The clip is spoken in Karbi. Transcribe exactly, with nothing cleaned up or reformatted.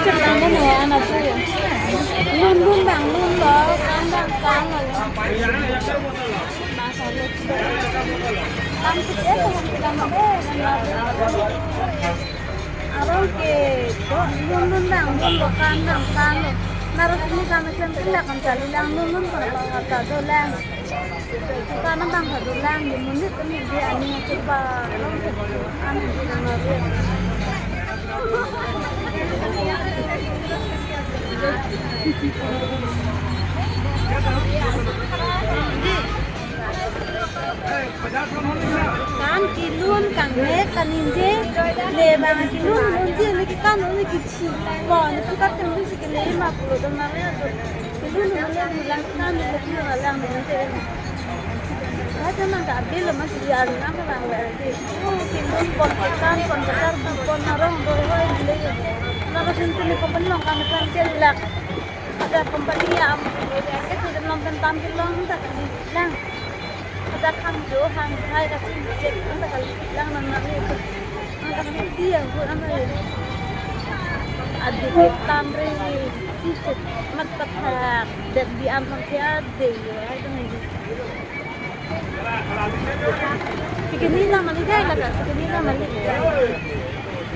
Lang mo na, anak tu. Lun lun bang lun lo, kan bang kan lo. Bang sa lo. Kan si dia tu kan kita mo deh, kan lo. Arong ke, do, lun lun bang lun lo, kan bang kan lo. Narus ni kami kan kita kan cari lang lun lun kan bang kata do lang. Kanam bang kado lang di monit kami di ani coba. Ani di nang lari. Kan kelun kan me kan inje. Ne bang kelun lun je ne ke kan ne ke chi. Ko ne kan kan si ke ne ma pulo dong na me. Ibu nunggu lang kan nunggu lang nunggu te. Aja nang ka abil mas di aru nang ka lang le. Oh, kimbun pon kan pon besar pon narong doi hoi le. Nang sin sin company long kan kan ke lak. Ada company ya am. Ke tidak long kan tam ke long tak di lang. Ada khang jo khang hai ka chin chet kan tak lang nang nang le. Nang ka sin dia bu am le. Adi ke tam re. Mat pathak, det di am pang ke ade yo, ai dong ai. Tikini na mali dai laga, tikini na mali.